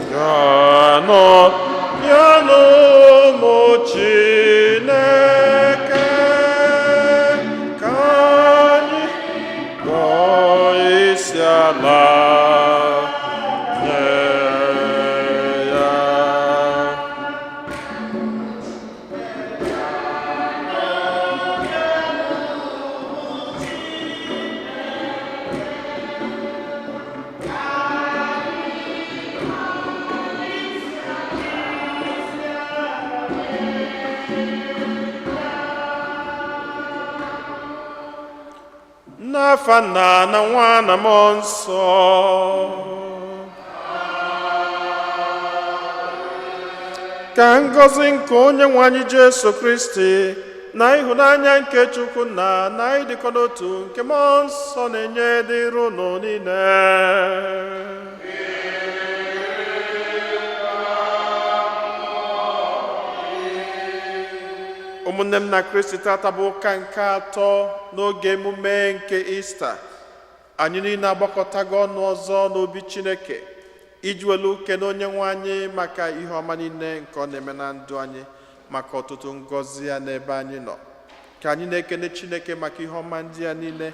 Bịanụ, bịanụ ụmụ Chineke, ka anyị kpọọ isi ala nye ya. N'afa Nna na Nwa na Mmụọ Nsọ. Ka ngọzi nke onye nwe anyị Jesu Kristi na ịhụnanya nke Chukwu nna na ịdịkọ n'otu nke Mmụọ Nsọ na-enye dịrị unu niile. Ụmụnne m na Kristi, tata bụ ụka nke atọ n'oge emume nke Ista. Anyị niile agbakọtago ọnụ ọzọ n'obi Chineke iji welu kene onye nwe anyị maka ihe ọma niile nke ọ na-eme na ndụ anyị, maka ọtụtụ ngọzi ya n'ebe anyị nọ. Ka anyị na-ekene Chineke maka ihe ọma ndị ya niile,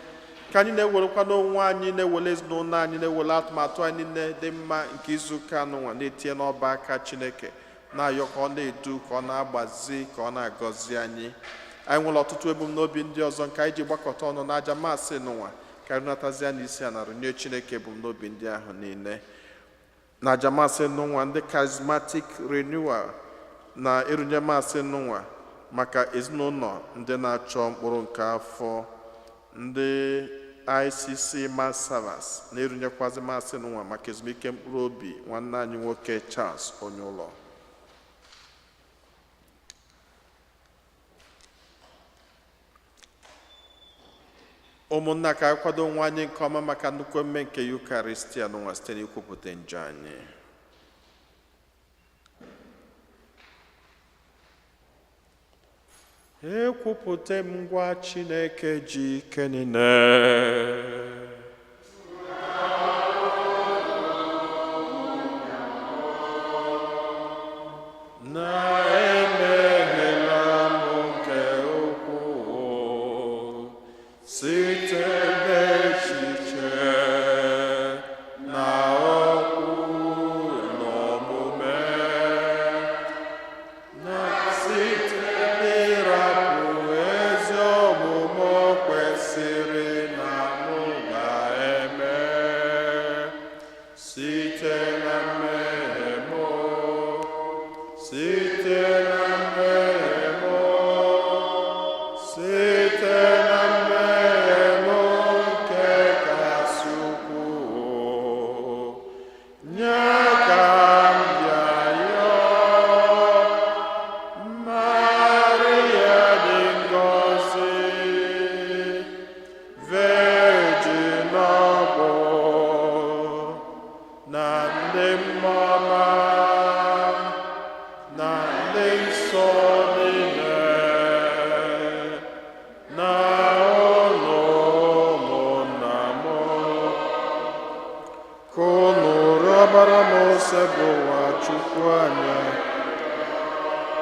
ka anyị na-ewerekwa n'onwe anyị, na-ewere ezinụlọ anyị, na-ewere atụmatụ anyị niile dị mma nke izuụka anụnwa na-etinye n'ọba aka Chineke, na-ayọ ka ọ na-edu, ka ọ na-agbazi, ka ọ na-agọzi anyị. Anyị nwere ọtụtụ ebumnobi ndị ọzọ nke anyị ji gbakọta ọnụ n'aja maasị n'ụwa. Ka Ka anyị natazie n'isi a narụ nye Chineke ebumnobi ndị ahụ niile. Na aja masị n'ụwa, ndị Charismatic Renewal na-erunye masị n'ụwa maka ezinụlọ ndị na-achọ mkpụrụ nke afọ. Ndị ICC Mass Servers na-erunyekwazi masị n'ụwa maka ezumike mkpụrụ obi nwanne anyị nwoke Charles Onyeụlọ. Ụmụnna, ka anyị kwado onwe anyị nke ọma maka nnukwu emume nke Yukaristia n'ụwa site n'ikwupụta njọ anyị. Ekwupụta m ngwa Chineke ji ike niile, na emehiela m nke ukwuu site n'echiche na okwu na omume, na site n'ịrapụ ezi omume o kwesịrị na mụ ga-eme, site na mmehie m, site na mmehie m, site na mmehie m nke kasị ukwuu. Nye ka m bịa yọọ Maria dị ngọzi, Virgin ọbụ na ndị mmụọ ọma na ndị nsọ niile, na unu ụmụnna m, ka unu rịọbara m Osebụụwa Chukwu anya,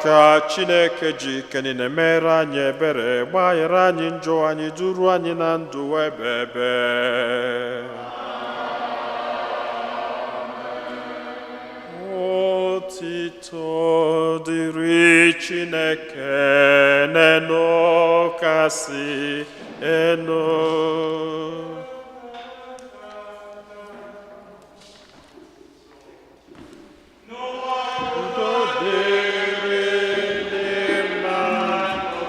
ka Chineke ji ike niile mere anyị ebere, gbaghara anyị njọ anyị, duru anyị na ndụ ebe ebe. Otito dịrị Chineke n'elu kasị elu. Udo dịrị ndị mmadụ.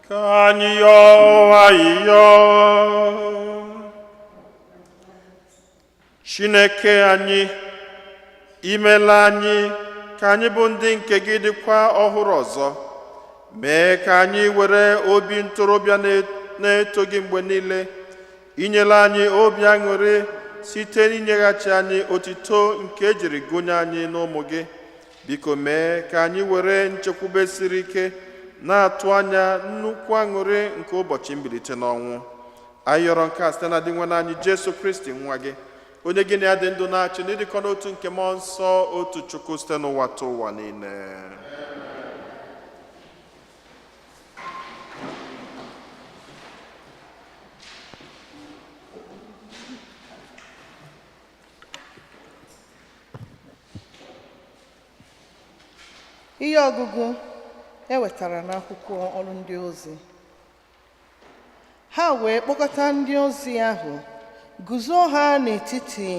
Ka anyị yọọ ayịyọ. Chineke anyị, imela anyị ka anyị bụ ndị nke gị dịkwa ọhụrụ ọzọ. Mee ka anyị were obi ntorobịa na-eto gị mgbe niile. Inyela anyị obi aṅụrị site n'inyeghachi anyị otito nke ejiri gụnye anyị n'ụmụ gị. Biko mee ka anyị were nchekwube siri ike na-atụ anya nnukwu aṅụrị nke ụbọchị mbilite n'ọnwụ. Anyị yọrọ nke a site na Dinwenụ anyị Jesu Kristi nwa gị, onye gị na ya dị ndụ na-achị n'ịdịkọ n'otu nke Mmụọ Nsọ, otu Chukwu, site n'ụwa tụ ụwa niile. Ihe ọgụgụ e wetara n'akwụkwọ Ọrụ Ndị Ozi. Ha wee kpọkọta ndị ozi ahụ, guzo ha n'etiti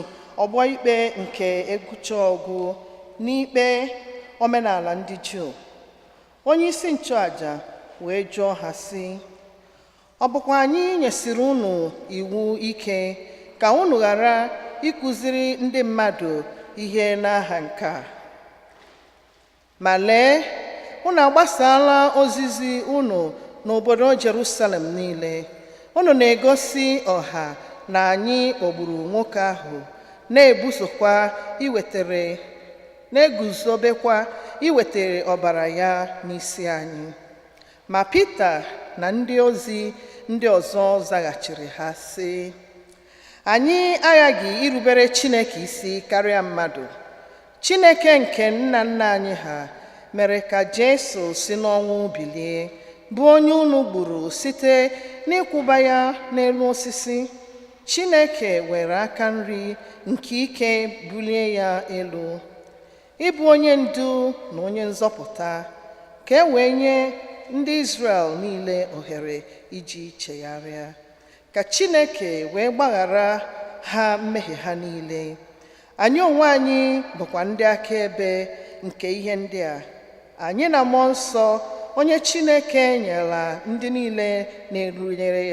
ọgbọ ikpe nke egucha ọgụ n'ikpe omenala ndị Juu. Onye isi nchụaja wee jụọ ha sị, ọ bụkwa anyị nyesịrị unu iwu ike ka unu ghara ịkụziri ndị mmadụ ihe n'aha nke a? Ma lee, unu agbasaala ozizi unu n'obodo Jerusalem niile. Unu na-egosi ọha na anyị kpọgburu nwoke ahụ, na-eguzobekwa iwetere ọbara ya n'isi anyị. Ma Pita na ndị ozi ndị ọzọ zaghachiri ha sị, anyị aghaghị irubere Chineke isi karịa mmadụ. Chineke nke nna nna anyị ha mere ka Jesu si n'ọnwụ bilie, bụ onye unu gburu site n'ịkwụba ya n'elu osisi. Chineke were aka nri nke ike bulie ya elu, ịbụ onye ndu na onye nzọpụta, ka e wee nye ndị Izrel niile ohere iji chegharịa, ka Chineke wee gbaghara ha mmehie ha niile. Anyị onwe anyị bụkwa ndị akaebe nke ihe ndị a. Anyị na Mmụọ Nsọ, onye Chineke nyela ndị niile na-erubere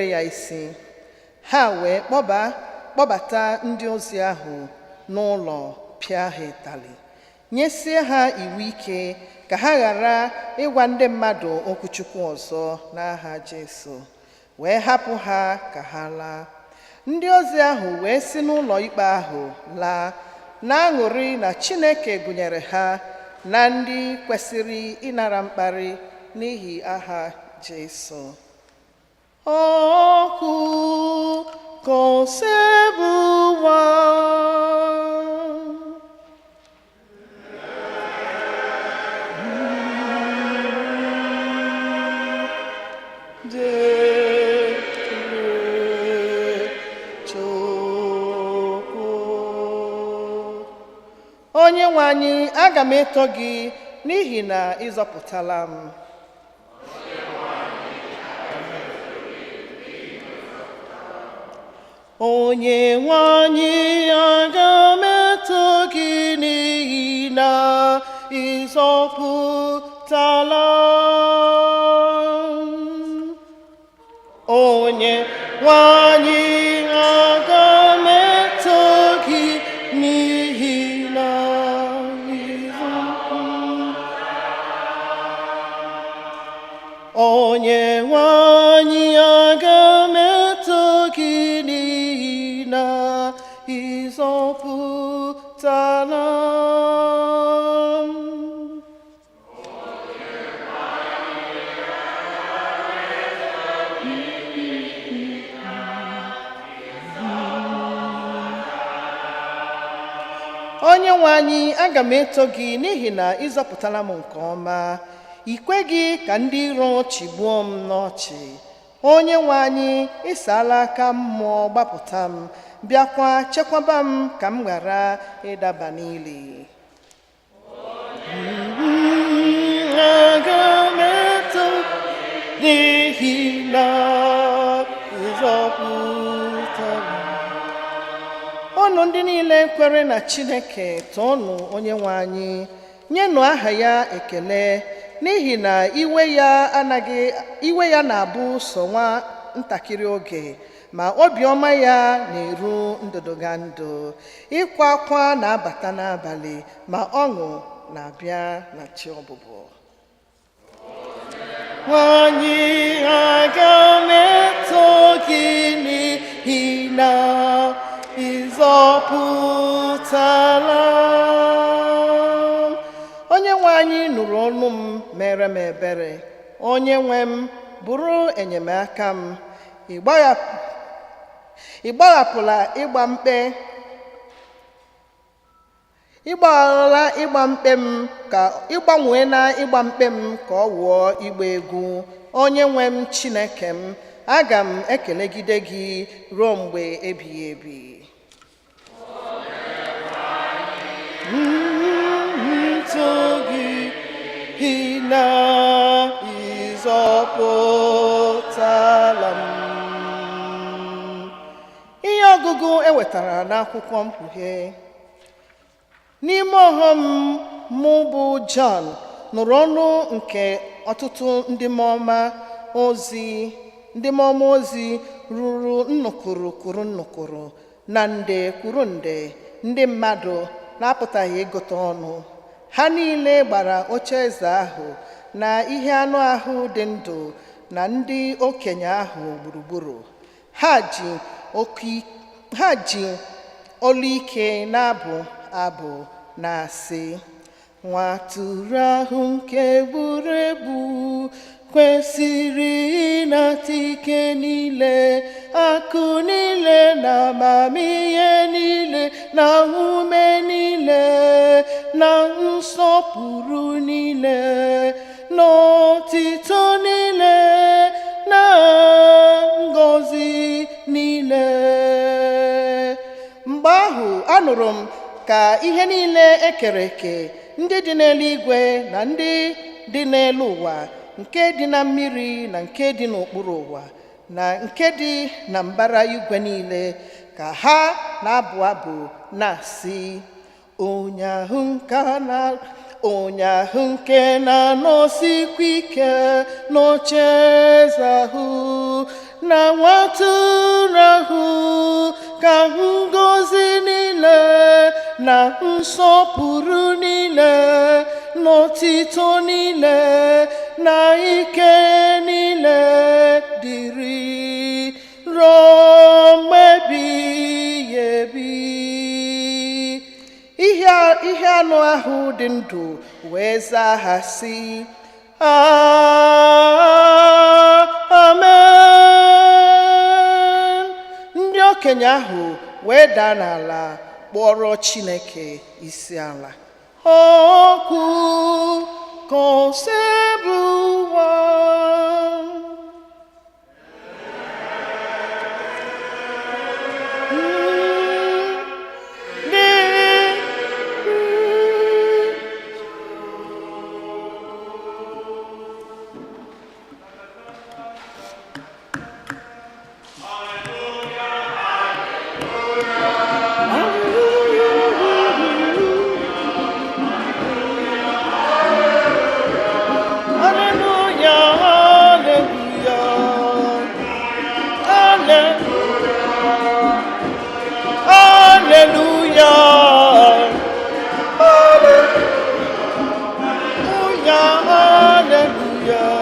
ya isi. Ha wee kpọbata ndị ozi ahụ n'ụlọ, pịa ha ịtalị, nyesie ha iwu ike ka ha ghara ịgwa ndị mmadụ okwuchukwu ọzọ n'aha Jesu, wee hapụ ha ka ha laa. Ndị ozi ahụ wee si n'ụlọ ikpe ahụ laa, na-aṅụrị na Chineke gụnyere ha na ndị kwesịrị ịnara mkparị n'ihi aha Jesu. Ọkụ kọsebụwa. Chukwu. Onye nwe anyị, aga m eto gị n'ihi na ị zọpụtala m. Onye nwe anyị, aga m eto gị n'ihi na ị zọpụtala m. Onye nwe anyị, aga m eto gị n'ihi na ị zọpụtala. Onye nwe anyị, aga m eto gị n'ihi na ị zọpụtala m. Onye nwe anyị, aga m eto gị n'ihi na ị zọpụtala m nke ọma. I kweghị ka ndị iro chịgbuo m n'ọchị. Onye nwe anyị, ị saala aka mmụọ gbapụta m, bịakwa chekwaba m ka m ghara ịdaba n'ili. Aga m eto n'ihi na ị zọpụtara m. Unu ndị niile kwere na Chineke, toonụ onye nwe anyị, nyenụ aha ya ekele, n'ihi na iwe ya anaghị iwe ya na-abụ sọ nwa ntakịrị oge, ma obiọma ya na-eru ndụdụgandụ. Ịkwa akwa na-abata n'abalị, ma ọṅụ na-abịa na chi ọbụbọ. Anyị aga m eto gị n'ihi na ị zọpụtala m. Onye nwe anyị nụrụ ọnụ m, mere m ebere. Onye nwe m, bụrụ enyemaka m. Ị gbahapụla ịgba mkpe, ịgbaghala ịgba mkpe m ka ịgbanwee na ịgba mkpe m ka ọ wụọ ịgba egwu. Onye nwe m, Chineke m, aga m ekelegide gị ruo mgbe ebighị ebi. Azọpụtala m. Ihe ọgụgụ e wetara n'akwụkwọ Mkpughe. N'ime ọhụụ mụ bụ Jọn nụrụ ọnụ nke ọtụtụ ndị mmụọ ozi, ndị mmụọ ozi ruru nnukwu kwuru nnukwu na nde kwuru nde ndị mmadụ na-apụtaghị ịgụta ọnụ. Ha niile gbara oche eze ahụ na ihe anọ ahụ dị ndụ na ndị okenye ahụ gburugburu. Ha ji olu ike na-abụ abụ na-asị: "Nwa atụrụ ahụ nke gburu egbu kwesịrị ịnata ike niile, akụ niile na amamihe niile na ume niile na nsọpụrụ niile na otito niile na ngọzi niile." Mgbe ahụ, anụrụ m ka ihe niile ekere eke, ndị dị n'eluigwe na ndị dị n'elu ụwa, nke dị na mmiri na nke dị n'okpuru ụwa na nke dị na mbara igwe niile, ka ha na-abụ abụ na-asị: "Onye ahụ nke na onye ahụ nke na-anọsikwa ike n'oche eze ahụ na nwa atụrụ ahụ ka ngọzi niile na nsọpụrụ niile n'otito niile na ike niile dịrị ruo mgbe ebighị ebi." Ihe anọ ahụ dị ndụ wee zaa ha sị: "Amen." Ndị okenye ahụ wee daa n'ala kpọrọ Chineke isi ala. Okwu ka Osebụrụwa. Hallelujah, hallelujah, hallelujah, hallelujah, hallelujah.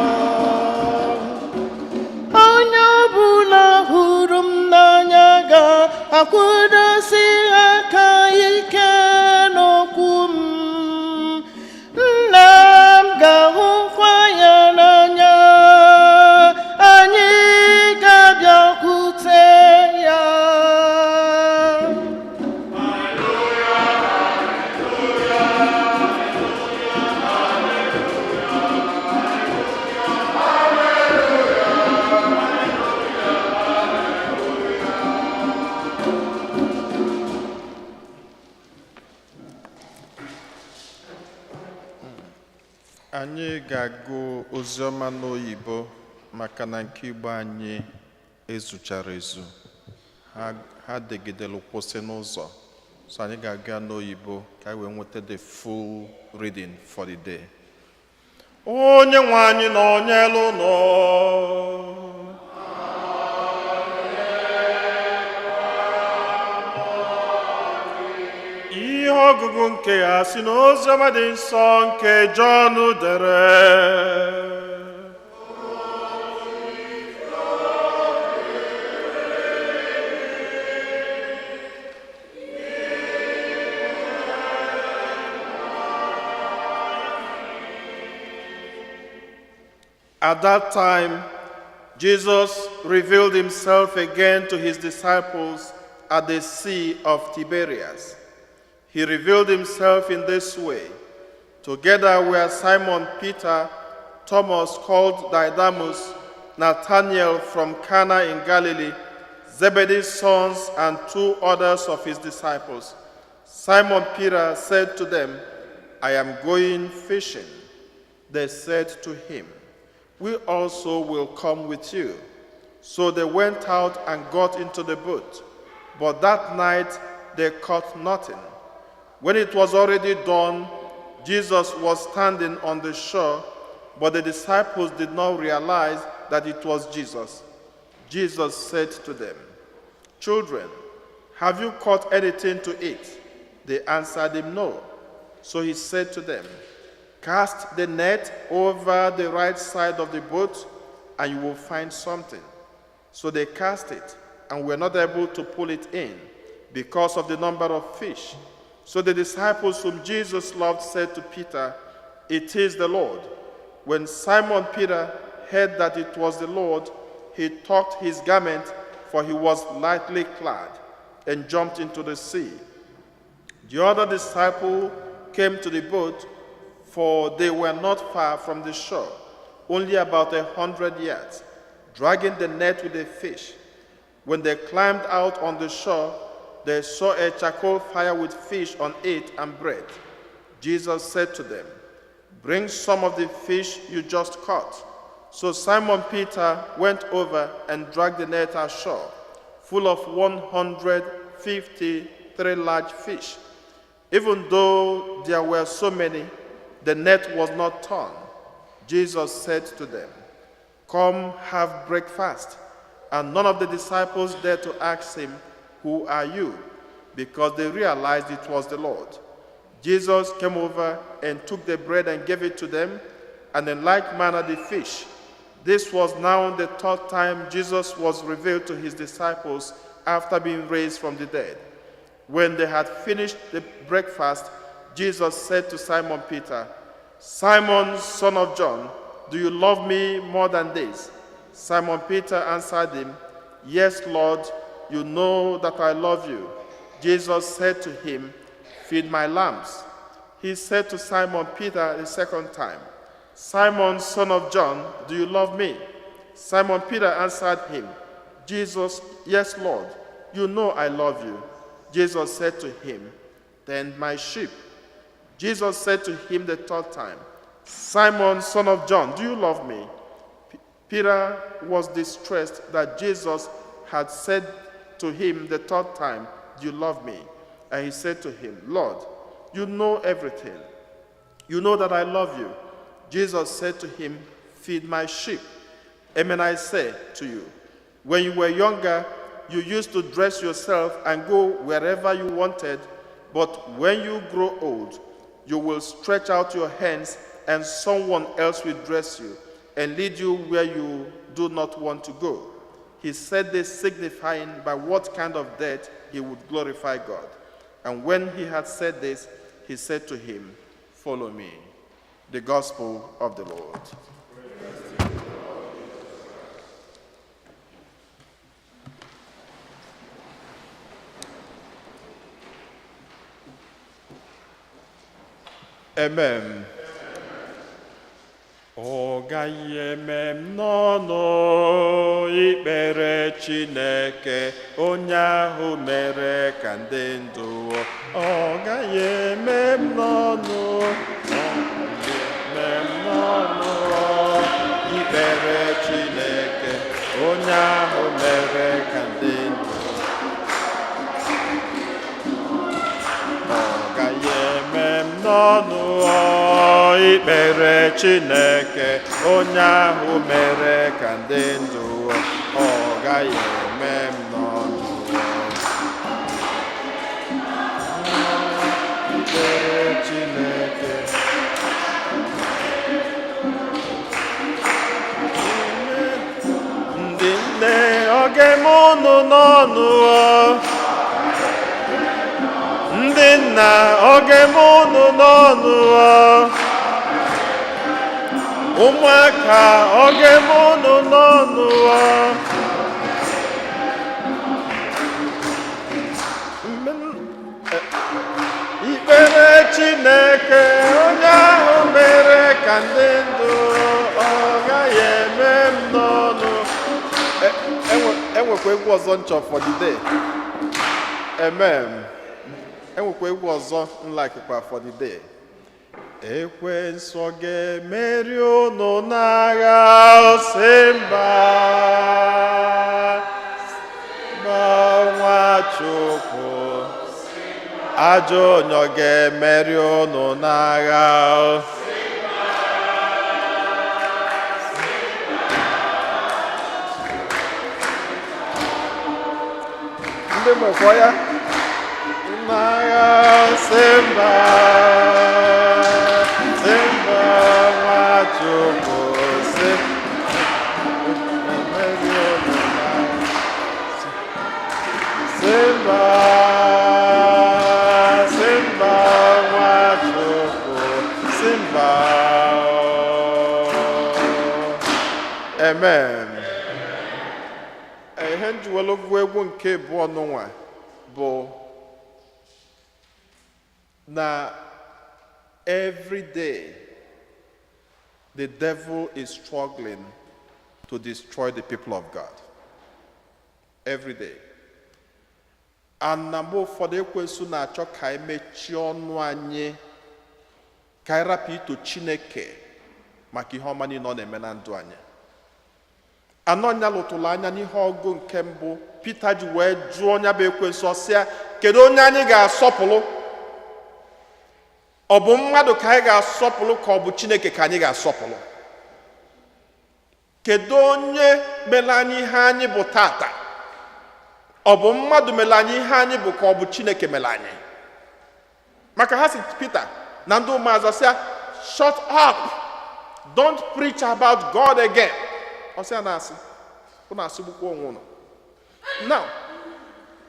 Onye ọbụla hụrụ m n'anya ga-akwụdosi aka ike n'okwu m. Nna m ga-ahụkwa ya n'anya, anyị ga-abịakwute ya. Anyị ga-agụ oziọma n'oyibo maka na nke Igbo anyị ezuchara ezu. Ha degidelu kwụsị n'ụzọ, so anyị ga-agụ ya n'oyibo ka anyị wee nweta the full reading for the day. Onye nwe anyị na onye unu. Ihe ọgụgụ nke ya si n'oziọma dị nsọ nke Jọn dere. At that time, Jesus revealed himself again to his disciples at the Sea of Tiberias. He revealed himself in this way. Together were Simon Peter, Thomas called Didymus, Nathanael from Cana in Galilee, Zebedee's sons, and two others of his disciples. Simon Peter said to them, "I am going fishing." They said to him, We also will come with you. So they went out and got into the boat. But that night they caught nothing. When it was already dawn, Jesus was standing on the shore, but the disciples did not realize that it was Jesus. Jesus said to them, "Children, have you caught anything to eat?" They answered him, "No." So he said to them, "Cast the net over the right side of the boat, and you will find something." So they cast it, and were not able to pull it in because of the number of fish. So the disciples whom Jesus loved said to Peter, "It is the Lord." When Simon Peter heard that it was the Lord, he tucked his garment, for he was lightly clad, and jumped into the sea. The other disciple came to the boat, for they were not far from the shore, only about 100 yards, dragging the net with the fish. When they climbed out on the shore, they saw a charcoal fire with fish on it and bread. Jesus said to them, "Bring some of the fish you just caught." So Simon Peter went over and dragged the net ashore, full of 153 large fish. Even though there were so many, the net was not torn. Jesus said to them, "Come have breakfast." And none of the disciples dared to ask him, "Who are you?" Because they realized it was the Lord. Jesus came over and took the bread and gave it to them, and in like manner the fish. This was now the third time Jesus was revealed to his disciples after being raised from the dead. When they had finished the breakfast, Jesus said to Simon Peter, "Simon, son of John, do you love me more than this?" Simon Peter answered him, "Yes, Lord, you know that I love you." Jesus said to him, "Feed my lambs." He said to Simon Peter the second time, "Simon, son of John, do you love me?" Simon Peter answered him, "Jesus, yes, Lord, you know I love you." Jesus said to him, "Tend my sheep." Jesus said to him the third time, "Simon, son of John, do you love me?" Peter was distressed that Jesus had said to him the third time, "Do you love me?" And he said to him, "Lord, you know everything. You know that I love you." Jesus said to him, "Feed my sheep. Amen, I say to you, when you were younger, you used to dress yourself and go wherever you wanted. But when you grow old, you will stretch out your hands and someone else will dress you and lead you where you do not want to go." He said this, signifying by what kind of death he would glorify God. And when he had said this, he said to him, "Follow me." The Gospel of the Lord. Amen. Ọ gaghị eme m n'ọnụ ikpere Chineke onye ahụ mere ka ndị ndụ. Ọ gaghị eme m n'ọnụ, ọ gaghị eme m n'ọnụ ikpere Chineke onye ahụ mere ka ndị ndụ. Ọ gaghị eme m n'ọnụ ikpere Chineke onye ahụ mere ka ndị ndụ. Ọ gaghị eme m n'ọnụ ikpere Chineke. Ndị nne, ọ ga-eme unu n'ọnụ? Ndị nna, ọ ga-eme unu n'ọnụ? Ụmụaka, ọ ga-eme unu n'ọnụ? Ikpere Chineke onye ahụ mere ka ndị ndụ, ọ gaghị eme m n'ọnụ. Enwekwa egwu ọzọ nchọ for the day. Amen. Enwekwa egwu ọzọ nlakikwa for the day. Ekwensu ọ ga-emeri unu n'agha? Si mba, mba, Nwachukwu. Ajọ onye ọ ga-emeri unu n'agha? Ndị mekwa ya n'agha. Si mba, si mba, Nwachukwu. Si emeri unu n'agha. Simba, Simba, Nwachukwu, Simba. Amen. Ihe njiwelu gụọ egwu nke abụọ n'ụwa bụ na every day the devil is struggling to destroy the people of God. Every day. And na mgbe ụfọdụ, ekwensu na-achọ ka anyị mechie ọnụ anyị, ka anyị rapụ ito Chineke maka ihe ọma niile ọ na-eme na ndụ anyị. Anọ nya lụtụrụ anya n'ihe ọgụ nke mbụ Pita ji wee jụọ onye bụ ekwensu, ọsịa, kedu onye anyị ga-asọpụrụ? Ọ bụ mmadụ ka anyị ga-asọpụrụ, ka ọ bụ Chineke ka anyị ga-asọpụrụ? Kedu onye mere anyị ihe anyị bụ tata? Ọ bụ mmadụ mere anyị ihe anyị bụ, ka ọ bụ Chineke mere anyị? Maka ha si Pita na ndị ụmụazụ sịa, "Shut up, don't preach about God again." Ọ sị ya na-asị unu asịgbukwa onwe unu. Now,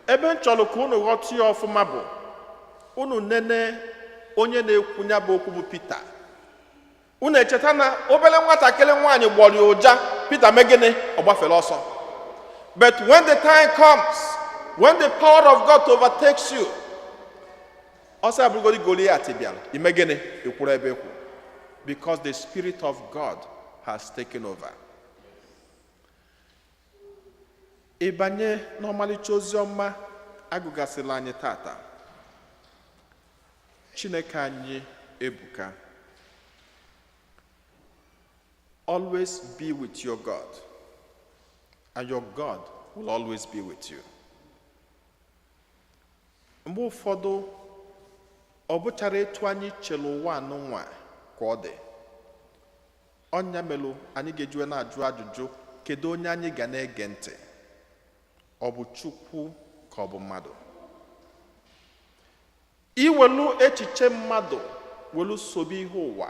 ebe m chọrọ ka unu ghọta ya ọfụma bụ unu nene onye na-ekwu ya bụ okwu bụ Pita. Unu echeta na obere nwatakịrị nwaanyị gbọrọ ya ụja, Pita mee gịnị? Ọ gbafere ọsọ. But when the time comes, when the power of God overtakes you, ọsọ abụrụgodi Goliath bịara ime gịnị? Ekwuru ebe ekwu, because the Spirit of God has taken over. Ịbanye n'ọmalịcha ozi ọma agụgasịla anyị tata, Chineke anyị ebuka. Always be with your God, and your God will always be with you. Mgbe ụfọdụ, ọ bụchara etu anyị chere ụwa anụnwa ka ọ dị. Ọnya melụ anyị ga-ejiwe na-ajụ ajụjụ, kedu onye anyị ga na-ege ntị? Ọ bụ Chukwu ka ọ bụ mmadụ? Iwelu echiche mmadụ welu sobe ihe ụwa,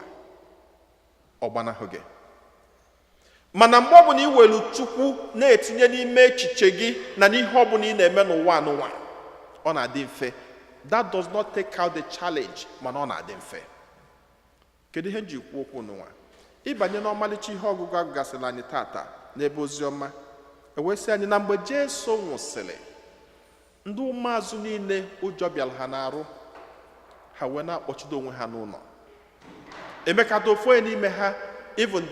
ọ gbanahụ gị. Mana mgbe ọbụla iwelu Chukwu na-etinye n'ime echiche gị na n'ihe ọbụla ị na-eme n'ụwa anụnwa, ọ na-adị mfe. That does not take out the challenge, mana ọ na-adị mfe. Kedu ihe m ji kwuo okwu n'ụwa? Ịbanye n'ọmalịcha ihe ọgụgụ agụgasịrị anyị tata n'ebe ozi ọma, ewesị anyị na mgbe Jesu nwụsịrị, ndị ụmụazụ niile, ụjọ bịara ha n'arụ, ha wee na-akpọchido onwe ha n'ụlọ. Emekata, ofu onye n'ime ha, even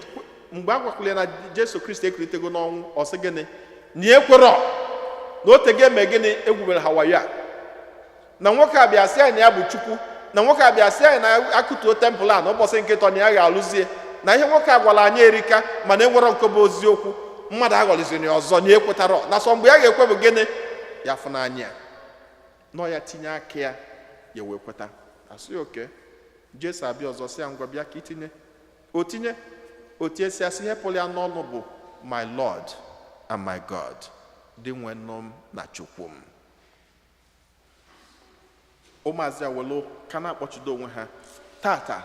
mgbe a gwakwara ya na Jesu Kristi ekulitego n'ọnwụ, ọ sị gịnị? Na ya ekwerọ, na o tego eme gịnị? Egwubere ha wayo a, na nwoke a bịa sị anyị na ya bụ Chukwu, na nwoke a bịa sị anyị na akụtuo temple a na ụbọchị nkịtọ na ya ga-alụzie, na ihe nwoke a gwara anyị erika, mana enwero nke bụ oziokwu. Mmadụ aghọliziri ya ọzọ na ekwetara na sọ mgbe ya ga-ekwe bụ gịnị? Ya fụ n'anya ya nọ ya tinye aka ya, ya wee kweta. Asị ya oke. Jesu abịa ọzọ, sị ya, ngwa, bịa ka itinye. O tinye, o tie, asị ihe pụrụ ya n'ọnụ bụ, "My Lord and my God," dị nwenụ m na Chukwu m. Ụmụazị awelu ka na-akpọchido onwe ha. Tata,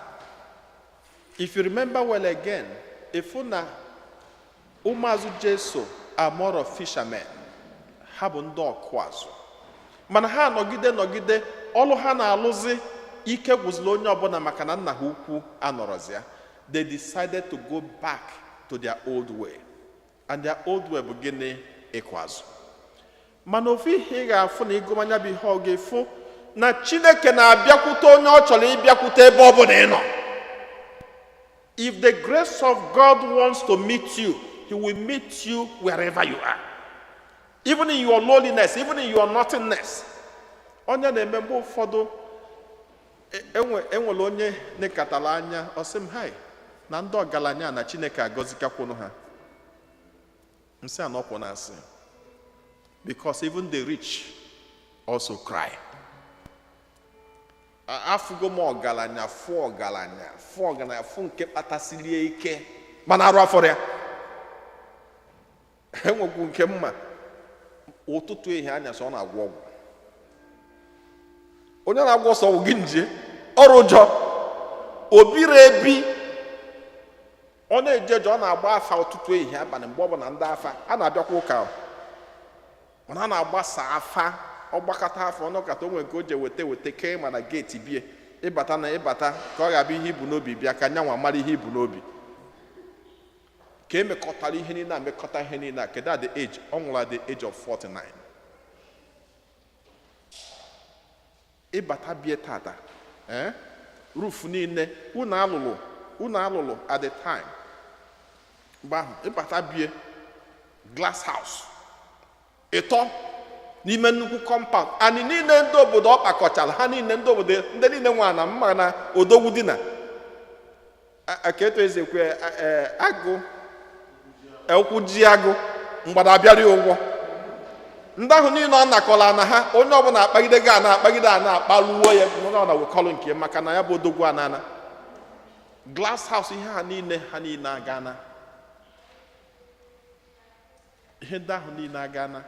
if you remember well again, ịfụ na ụmụazụ Jesu are more of fishermen. Ha bụ ndị ọkụ azụ, mana ha nọgide nọgide ọlụ ha na-alụzi, ike gwụziri onye ọbụla, maka na nna ha ukwu anọrọzi ya. They decided to go back to their old way, and their old way bụ gịnị? Ịkụ azụ. Mana ofu ihe ị ga-afụ na ịgụmanya bụ ihe ọ ga-efu na Chineke na-abịakwute onye ọ chọrọ ịbịakwute ebe ọ bụla ị nọ. If the grace of God wants to meet you, he will meet you wherever you are, even in your loneliness, even in your nothingness. Onye na-eme mgbe ụfọdụ Enwere onye nekatara anya, ọ sị m, "Hai, na ndị ọgaranya na Chineke agọzikakwunu ha." Nsị a nọkwụ na asị, because even the rich also cry. Afụgo m ọgaranya, fụ ọgaranya, fụ ọgaranya, fụ nke kpatasirie ike, mana arụ afọrọ ya. Enwekwu nke mma, ụtụtụ, ehihie, anyasị, ọ na-agwọ ọgwụ. Onye na-agwọ ọsọ ọgwụ gị nje ọrụ ụjọ obiri ebi, ọ na-eje eje, ọ na-agba afa ụtụtụ, ehihie, abalị. Mgbe ọbụla ndị afa a na-abịakwa ụka, mana a na-agbasa afa, ọgbakọta afa ọnọkata onwe nke o ji weta weta kee ma na gate bie ịbata na ịbata, ka ọ ga-abụ ihe ibu n'obi bịa, ka nyanwa mara ihe ibu n'obi, ka emekọtara ihe niile a, mekọta ihe niile a. Kedu at the age ọ nwụrụ? At the age of 49. Ịbata bie tata, roof niile unu alụlụ, unu alụlụ at the time mgbe ahụ, ịbata bie, glass house ịtọ n'ime nnukwu compound anyị niile, ndị obodo ọ kpakọchara ha niile, ndị obodo, ndị niile nwe ana mma na odogwu dina ka etu ezi ekwe agụ ụkwụ ji agụ mgbada abịara ya ụgwọ. Ndị ahụ niile ọ nakọrọ na ha, onye ọbụla akpagide ga ana akpagide ana akpaluo ya, onye ọbụla wekọrọ nke ya, maka na ya bụ odogwu anana. Glass house, ihe ha niile, ha niile agana, ihe ndị ahụ niile agana.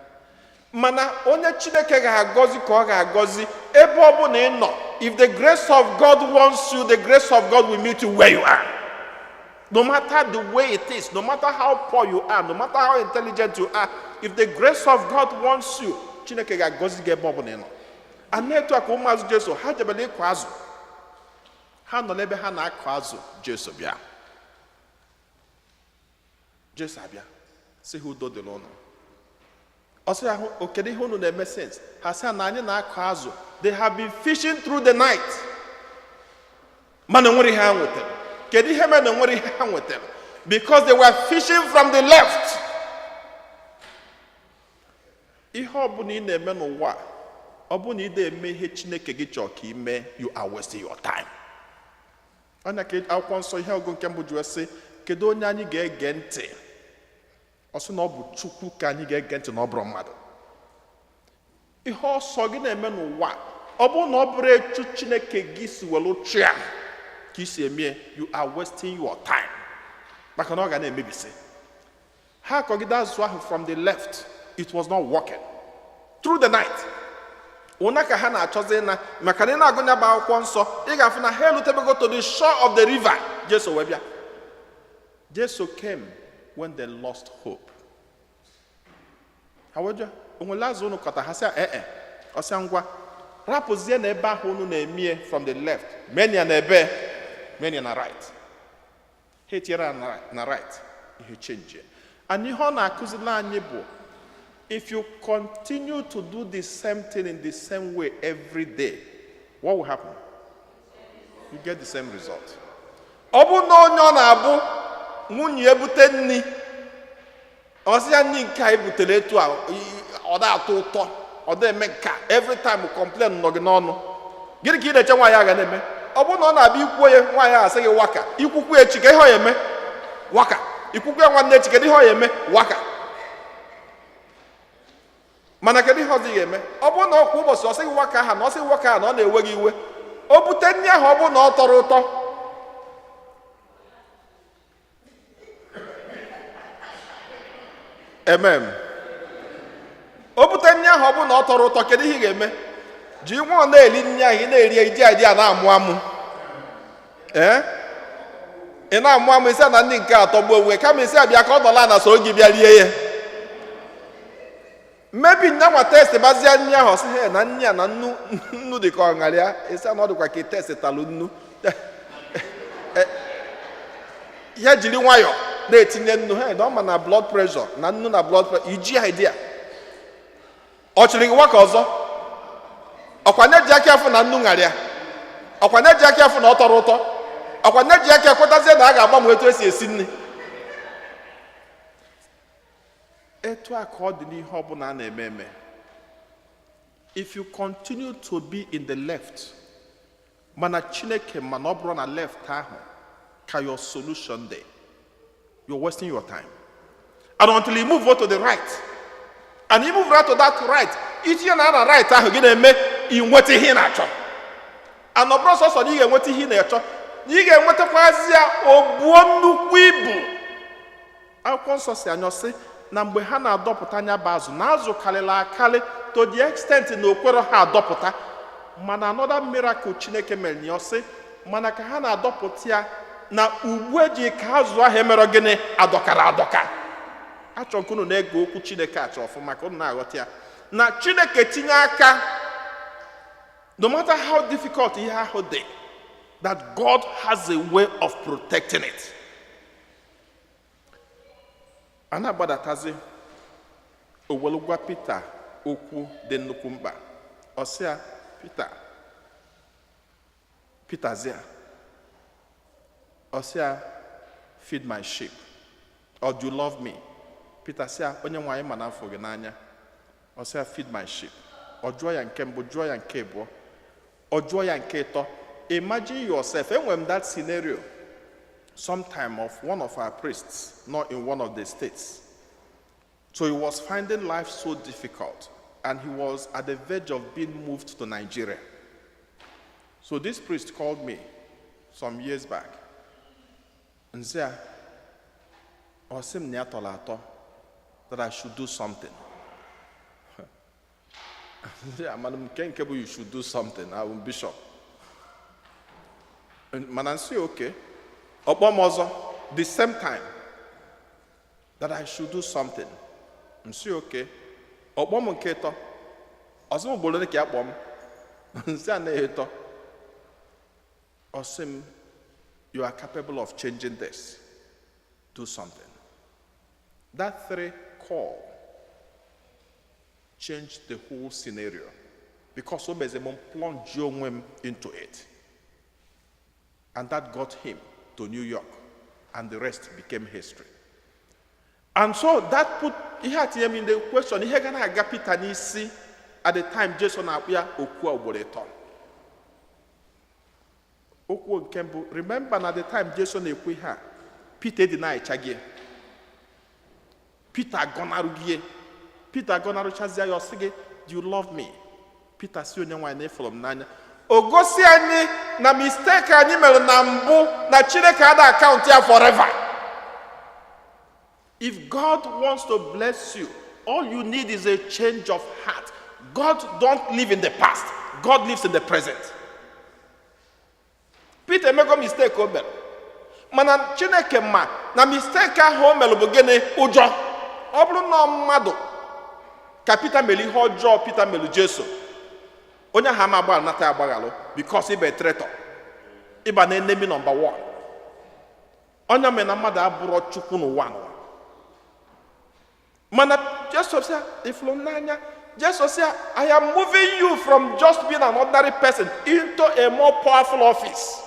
Mana onye Chineke ga-agọzi ka ọ ga-agọzi ebe ọ bụla ị nọ. If the grace of God wants you, the grace of God will meet you where you are, no matter the way it is, no matter how poor you are, no matter how intelligent you are. If the grace of God wants you, Chineke ga-agọzi gị ebe ọ bụla ị nọ. Ana etu a ka ụmụazụ Jesu ha jebere ịkụ azụ. Ha nọ n'ebe ha na-akụ azụ, Jesu bịa. Jesu abịa sị ha, "Udo dịrị ụnụ." Ọ sị ahụ, "O kedu ihe unu na-eme since?" Ha sị na, "Anyị na-akụ azụ." They have been fishing through the night, mana enwere ihe ha nwetara. Kedu ihe mere na enwere ihe ha nwetara? Because they were fishing from the left. Ihe ọbụla ị na-eme n'ụwa a, ọ bụrụ na ị na-eme ihe Chineke gị chọrọ ka ị mee, you are wasting your time. Ọnya ka akwụkwọ nsọ ihe ọgụ nke mbụ ji wee sị, kedu onye anyị ga-ege ntị? Ọ sị na ọ bụ Chukwu ka anyị ga-ege ntị, na ọ bụrụ mmadụ. Ihe ọsọ gị na-eme n'ụwa, ọ bụrụ na ọ bụrụ etu Chineke gị si welu chịa ka i si eme, you are wasting your time, maka na ọ ga na-emebisi. Ha akọgide azụ ahụ from the left, it was not working through the night. Ụna ka ha na-achọzi ịna, maka na ị na-agụ ya bụ akwụkwọ nsọ, ị ga-afụ na ha elutebego to the shore of the river, Jesu wee bịa. Jesu came when they lost hope. Ha wee jụọ, "O nwere azụ unu kọta?" Ha sị, "Ee." Ọsịa, "Ngwa, rapụzie na ebe ahụ unu na-emie from the left, menia na ebe menia na right." Ha etinyere ya na right, ihe change. And ihe ọ na-akụziri anyị bụ, if you continue to do the same thing in the same way every day, what will happen? You get the same result. Ọ bụ na onye ọ na-abụ nwunye ebute nri, ọ sị ya, "Nri nke a ebutere etu a, ọ na-atọ ụtọ, ọ na-eme nka." Every time complain nọ gị n'ọnụ. Gịnị ka ị na-eche nwaanyị a ga na-eme? Ọ bụrụ na ọ na-abịa ikwuo ya, nwaanyị a asị gị waka. Ikwukwu echi, ka ihe ọ ya eme? Waka. Ikwukwu ya nwanne echi, kedu ihe ọ ya eme? Waka. Mana kedu ihe ọzọ ị ga-eme? Ọ bụrụ na ọ kwa ụbọchị ọ sị gị waka aha, na ọ sị gị waka aha, na ọ na-ewe gị iwe, o bute nri ahụ, ọ bụrụ na ọ tọrọ ụtọ, emem o bute nri ahụ, ọ bụrụ na ọ tọrọ ụtọ, kedu ihe ị ga-eme? Ji nwa ọ na-eri nri ahụ, ị na-eri ya, iji adị a na-amụ amụ. Ee, ị na-amụ amụ, isi na ndị nke atọ gbuo onwe, kama isi abịa ka ọ nọla na soro gị bịa rie ya. Mmebi nyanwa test bazie nri ahụ, ọsị he na nri a na nnu nnu dị ka ọ ṅara ya, isi na ọ dịkwa ka test talụ nnu ya, jiri nwayọọ na-etinye nnu ha na ọ ma na blood pressure na nnu na blood pressure. Iji idea ọ chịrị gị nwaka ọzọ, ọkwa nye ji aka afụ na nnu ṅara, ọkwa nye ji aka afụ na ọ tọrọ ụtọ, ọkwa nye ji aka ekwetazie na a ga-agbanwe etu esi esi nri. Etu a ka ọ dị n'ihe ọbụla a na-eme eme. If you continue to be in the left, Mana Chineke, mana ọ bụrụ na left ahụ ka your solution dị, you're wasting your time. And until you move to the right, and you move right to that right, itinye na right ahụ, gị na-eme ị nweta ihe ị na-achọ. And ọ bụrụ sọsọ na ị ga-enweta ihe ị na-achọ, na ị ga-enwetakwazi ya obuo nnukwu ibu. Akwụkwọ Nsọ si anya sị na mgbe ha na-adọpụta anya bụ azụ, na azụ karịrị akarị to the extent na okwero ha adọpụta. Mana another miracle Chineke mere ya, sị mana ka ha na-adọpụta ya, na ugbu eji ka azụ ahụ emerọ gịnị? Adọkara adọka. Achọ nke unu na-ege okwu Chineke achọ ọfụma ka unu na-aghọta ya, na Chineke tinye aka, no matter how difficult ihe ahụ dị, that God has a way of protecting it. A na-agbadatazi, o welu gwa Pita okwu dị nnukwu mkpa. Ọ sị ya, "Pita, Pita," zia, ọ sị ya, "Feed my sheep," or, "Do you love me?" Pita sị ya, "Onye nwe anyị, ma na afọ gị n'anya." Ọ sị ya, "Feed my sheep." Ọ jụọ ya nke mbụ, jụọ ya nke abụọ, ọ jụọ ya nke ịtọ. Imagine yourself, enwere m that scenario sometime of one of our priests not in one of the states. So he was finding life so difficult and he was at the verge of being moved to Nigeria. So this priest called me some years back. Nsị ya, ọ sị m na ya tọrọ atọ, that I should do something. Nsị ya, mana nke bụ you should do something, I'm bishop. Mana nsị okay. Ọkpọ m ọzọ the same time, that I should do something. Nsị okay. Ọkpọ m nke ịtọ. Ọsị m ugboro ole ka ya kpọọ m? Nsị anaghị ịtọ. Ọ sị m, "You are capable of changing this. Do something." That three call changed the whole scenario because o meze m plunge onwe m into it. And that got him to New York, and the rest became history. And so that put ihe a tinye m in the question, ihe ga na-aga Peter n'isi at the time Jesu na-akpụ ya okwu a ugboro ịtọ. Okwu nke mbụ, remember na the time Jesu na-ekwu ihe a, Peter edinaịchaghị. Peter agọnarụghị. Peter agọnarụchazie ya, ọ sị gị, "Do you love me?" Peter si, "Onye nwaanyị, na ịfụrụ m n'anya." O gosi anyị na mistake anyị mere na mbụ, na Chineke ada account ya forever. If God wants to bless you, all you need is a change of heart. God don't live in the past. God lives in the present. Peter emego mistake o mere, mana Chineke ma na mistake ahụ o mere bụ gịnị? Ụjọ. Ọ bụrụ na mmadụ ka Peter mere ihe ọjọọ Peter mere Jesu, onye ahụ ama agbaghalụ nata ya agbaghalụ, because ịba traitor, ịba na enemy number one. Onye mere na mmadụ abụrọ Chukwu n'ụwa n'ụwa. Mana Jesu sị ya, "Ifuru m n'anya?" Jesu sị ya, "I am moving you from just being an ordinary person into a more powerful office."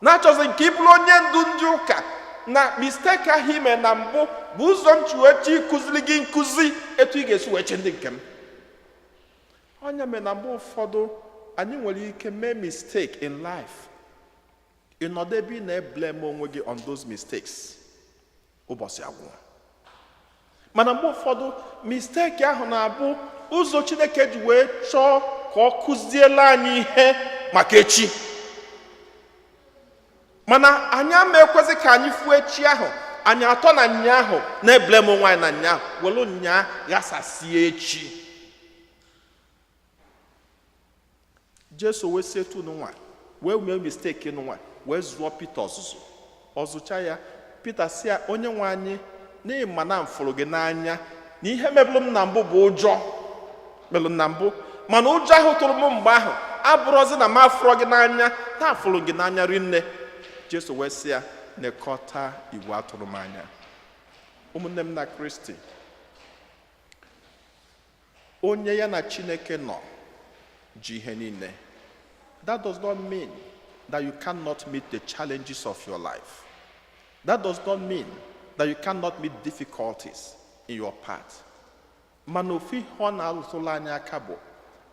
Na-achọzi nke ịbụrụ onye ndu ndị ụka, na mistake ahụ ime na mbụ bụ ụzọ m chi wee chi ịkụziri gị nkụzi etu ị ga-esi wee chi ndị nke m. Onye mere na mgbe ụfọdụ anyị nwere ike mee mistake in life, ị nọdụ ebe ị na-eblame onwe gị on those mistakes ụbọchị agwụ. Mana mgbe ụfọdụ mistake ahụ na-abụ ụzọ Chineke ji wee chọọ ka ọ kụziela anyị ihe maka echi. Mana anyị ama ekwezi ka anyị fuo echi ahụ. Anyị atọ na nya ahụ na-eblame onwe anyị na nya ahụ, welu nya ghasasie echi. Jesu wee si etu nwa wee mee mistake nwa wee zụọ Pita ọzụzụ. Ọzụcha ya, Pita si ya, "Onye nwe anyị, n'ihi ma na m fụrụ gị n'anya, na ihe mebụrụ m na mbụ bụ ụjọ melụ m na mbụ, mana ụjọ ahụ tụrụ m mgbe ahụ abụrụzi na m afụrọ gị n'anya, na afụrụ gị n'anya rinne." Jesu wee sị ya, "Nekọta igwe atụrụ m anya." Ụmụnne m na Kristi, onye ya na Chineke nọ ji ihe niile. That does not mean that you cannot meet the challenges of your life. That does not mean that you cannot meet difficulties in your path. Mana ofu ihe ọ na-alụtụrụ anyị aka bụ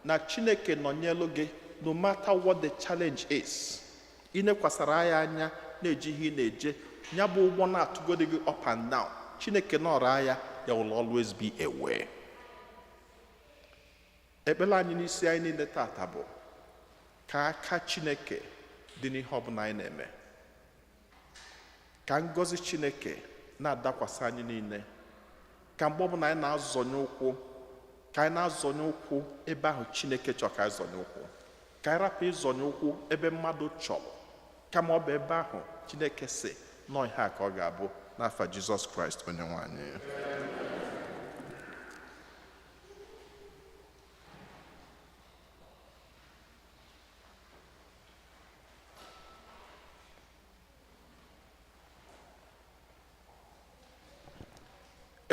na Chineke nọnyelu gị. No matter what the challenge is, ị nekwasara ya anya na-eje ihe ị na-eje, ya bụ ụgbọ na-atụgodi gị up and down, Chineke nọrọ ya, there will always be a way. Ekpere anyị n'isi anyị niile tata bụ ka aka Chineke dị n'ihe ọbụla anyị na-eme, ka ngọzi Chineke na-adakwasị anyị niile, ka mgbe ọbụla anyị na-azọnye ụkwụ, ka anyị na-azọnye ụkwụ ebe ahụ Chineke chọrọ ka anyị zọnye ụkwụ, ka anyị rapụ ịzọnye ụkwụ ebe mmadụ chọrọ, kama ọ bụ ebe ahụ Chineke si nọọ ihe a ka ọ ga-abụ. N'afa Jizọs Kraịst onye nwe anyị.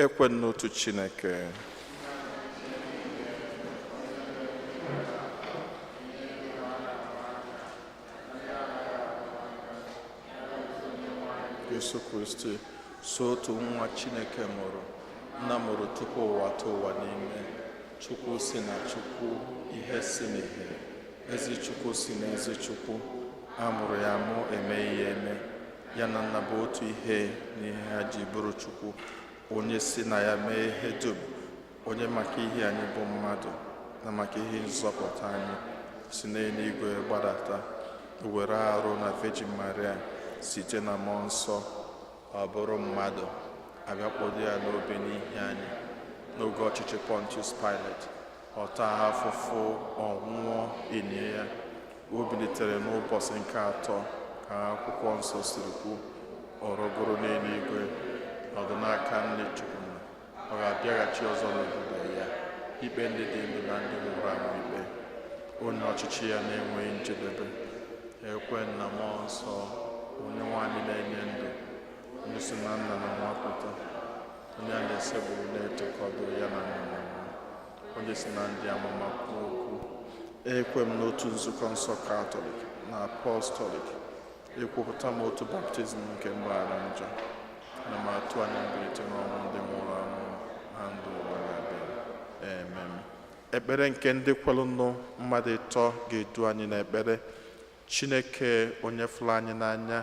Ekwe n'otu Chineke, Jesu Kristi, so otu nwa Chineke mụrụ, nna mụrụ tupu ụwa tụ ụwa n'ime, Chukwu si na Chukwu, ihe si n'ihe, ezi Chukwu si na ezi Chukwu, a mụrụ ya amụ, emeghị ya eme, ya na nna bụ otu ihe n'ihe ha ji bụrụ Chukwu, onye si na ya mee ihe dum, onye maka ihe anyị bụ mmadụ na maka ihe nzọpụta anyị si n'eluigwe gbadata, were arụ na Virgin Maria site na mmụọ nsọ, ọ bụrụ mmadụ, abịa kpọdo ya n'obe n'ihi anyị n'oge ọchịchị Pontius Pilate, ọ taa afụfụ, ọ nwụọ, enye ya, o bilitere n'ụbọchị nke atọ ka akwụkwọ nsọ siri kwu, ọ rọgoro n'eluigwe, nọdụ n'aka nne Chukwu, ọ ga-abịaghachi ọzọ n'ebube ya, ikpe ndị dị ndụ na ndị nwụrụ anwụ ikpe, onye ọchịchị ya na-enweghị njedebe. Ekwe na mmụọ nsọ, onye nwaanyị na-enye ndụ, onye si na nna na nwa pụta, onye a na-esegburu na-etokọdo ya na nna na nwa, onye si na ndị amụma kwuo okwu. Ekwe m n'otu nzukọ nsọ Katọlik na Apọstọlik, ekwupụta m otu baptizim nke mgbaghara njọ, na m atụ anya mbilite n'ọnwụ ndị nwụrụ anwụ na ndụ ụwa ga-abịa. Amen. Ekpere nke ndị kwelụnụ mmadụ ịtọ ga-edu anyị n'ekpere. Chineke onye fụrụ anyị n'anya,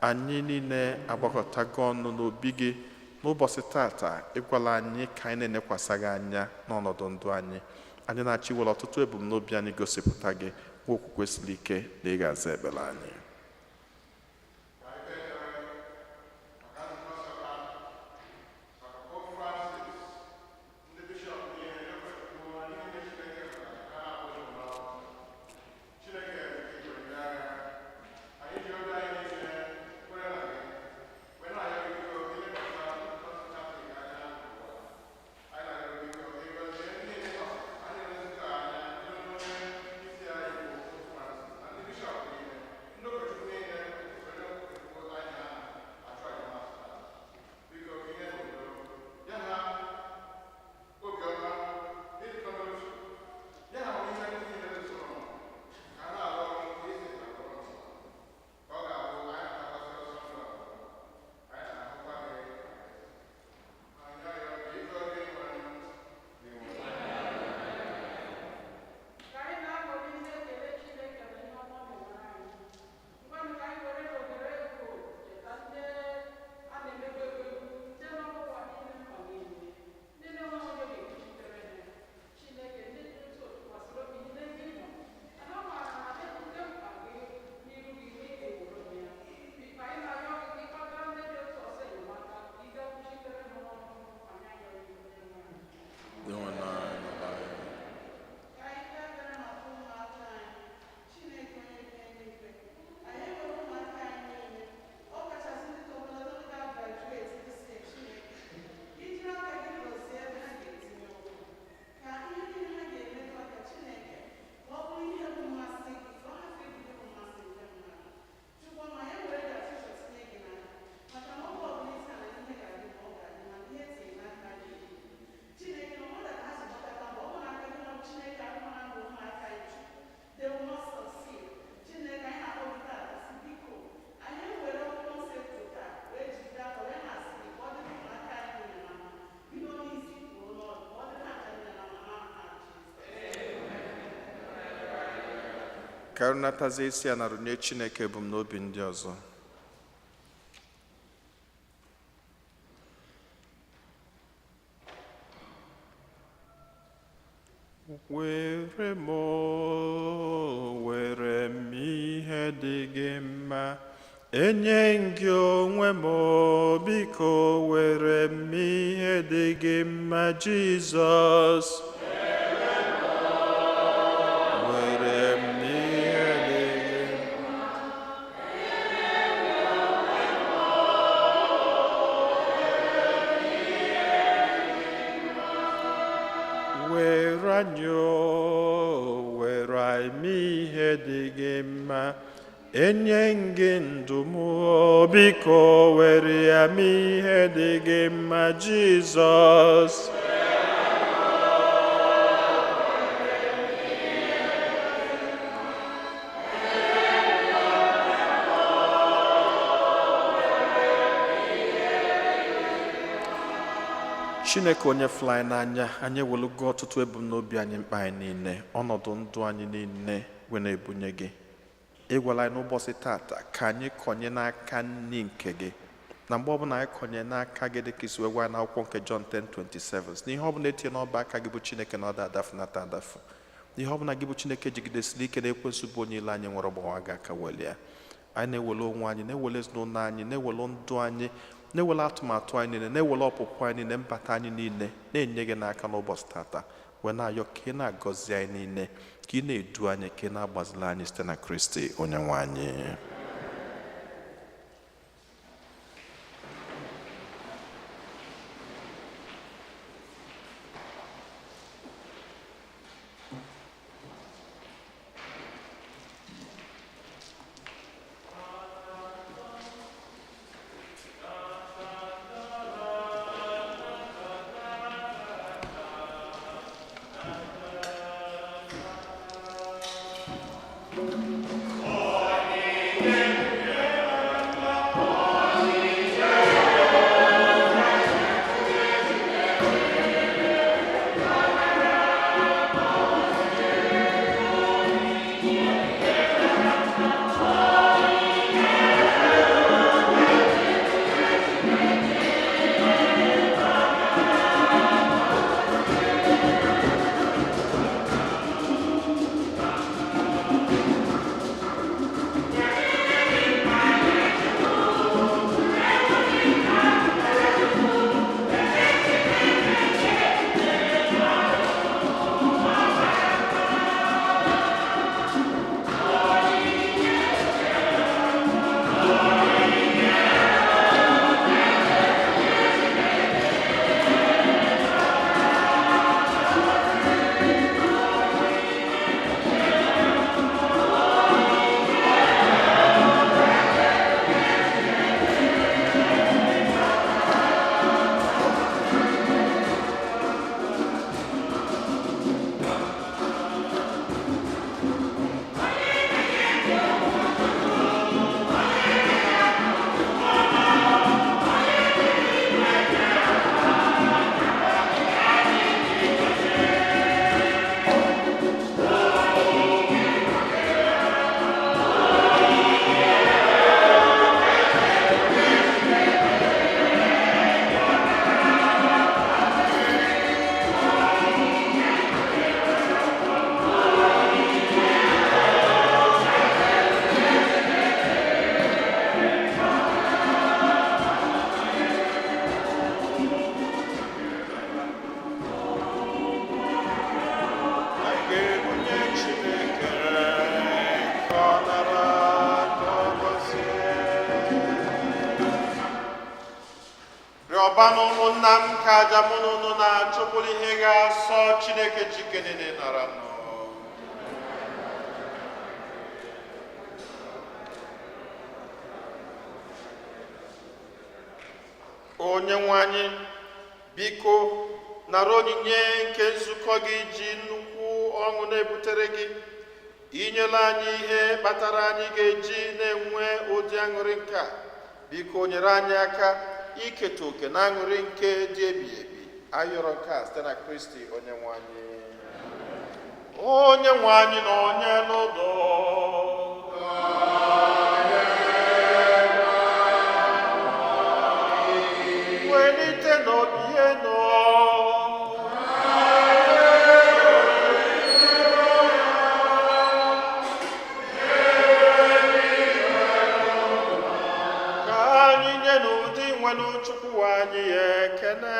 anyị niile agbakọtago ọnụ n'obi gị n'ụbọchị tata, ịgwala anyị ka anyị na-enekwasị gị anya n'ọnọdụ ndụ anyị. Anyị na-achọ iwere ọtụtụ ebumnobi anyị gosipụta gị, nwa okwukwe siri ike na ị ga-aza ekpere anyị. Ka runatazie isi ya na runye Chineke ebumnobi ndị ọzọ. Were m o, were m ihe dị gị mma, enye m gị onwe m o, biko were m ihe dị gị mma, Jizọs. Were m ihe dị gị mma. Were anyị o, were anyị ihe dị gị mma, enye m gị ndụ m o, biko were ya m ihe dị gị mma, Jizọs. Chineke onye fụrụ anyị n'anya, anyị ewelugo ọtụtụ ebumnobi anyị, mkpa anyị niile, ọnọdụ ndụ anyị niile wee na-ebunye gị. Ị gwara anyị n'ụbọchị tata ka anyị kọnye n'aka nni nke gị, na mgbe ọbụla anyị kọnye n'aka gị, dịka isi wee gwa anyị n'akwụkwọ nke John 10:27, na ihe ọbụla etinye n'ọba aka gị bụ Chineke na ọ da adafunata adafu, ihe ọbụla gị bụ Chineke jigidesiri ike na ekwensu bụ onye ile anyị nwere ọgbawa gị aka welie. Anyị na-ewele onwe anyị, na-ewele ezinụlọ anyị, na-ewele ndụ anyị, na-ewele atụmatụ anyị niile, na-ewele ọpụpụ anyị niile, mbata anyị niile, na-enye gị n'aka n'ụbọchị tata, wee na-ayọ ka ị na-agọzi anyị niile, ka ị na-edu anyị, ka ị na-agbazili anyị, site na Kristi onye nwe anyị. Anyị ga-ebunye Chineke ka ọ nara, ka ọ gọzie. Rịọba na ụmụnna m ka aja mụ na unu na-achụpụrụ ihe ga-asọ Chineke jike niile nara nụ. Onye nwe anyị, biko nara onyinye nke nzukọ gị ji nnukwu ọṅụ na-ebutere gị. Inyela anyị ihe kpatara anyị ga-eji na-enwe ụdị aṅụrị nke a. Biko nyere anyị aka iketa oke na aṅụrị nke dị ebighị ebi. Ayọrọ nke a site na Kristi onye nwe anyị. Onye nwe anyị na onye n'ụlọ. Nyenụ Dinwenụ Chukwu anyị ekele.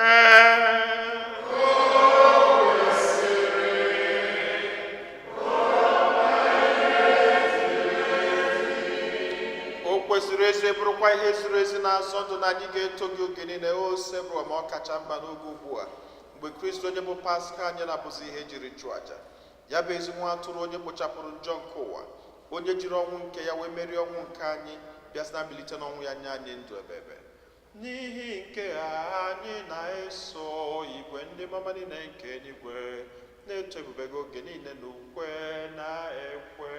O kwesịrị ezi, bụrụkwa ihe ziri ezi na azọ ndụ na anyị ga-eto gị oge niile, o Osebụrụwa, ma ọ kacha mba n'oge ugbu a, mgbe Kristi onye bụ Paska anyị na-abụzi ihe ejiri chụọ aja. Ya bụ ezi nwa atụrụ onye kpochapụrụ njọ nke ụwa, onye jiri ọnwụ nke ya wee merie ọnwụ nke anyị, bịa sị na mbilite n'ọnwụ ya nye anyị ndụ ebebe. N'ihi nke a, anyị na-eso igwe ndị mama niile nke eluigwe na-eto ebube gị oge niile na ukwe na ekwe.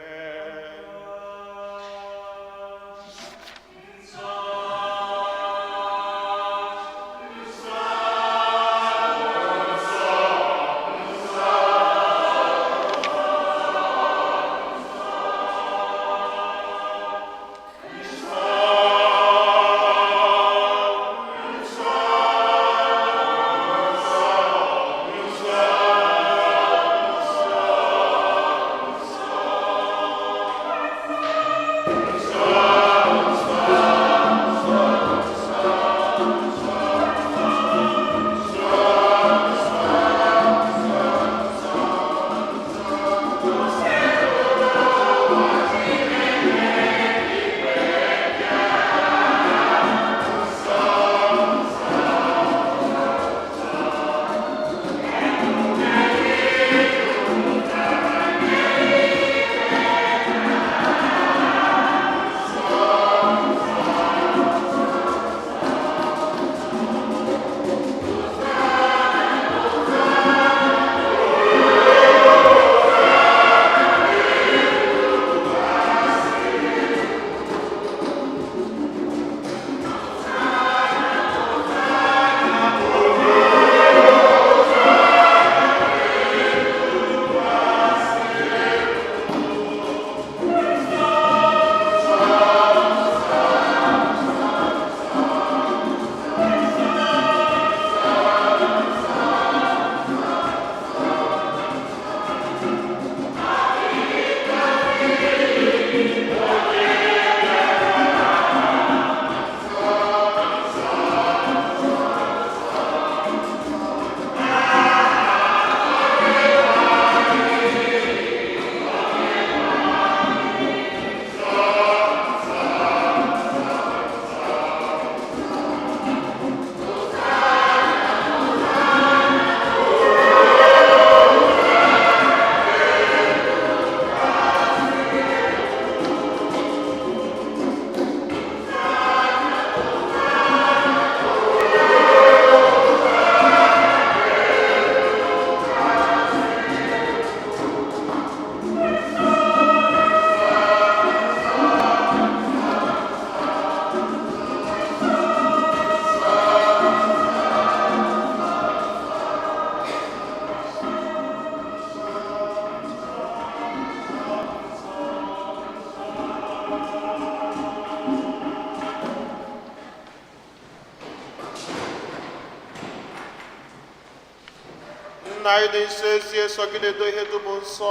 Nna anyị dị nsọ, ezi eso gị na-edo ihe dum nsọ.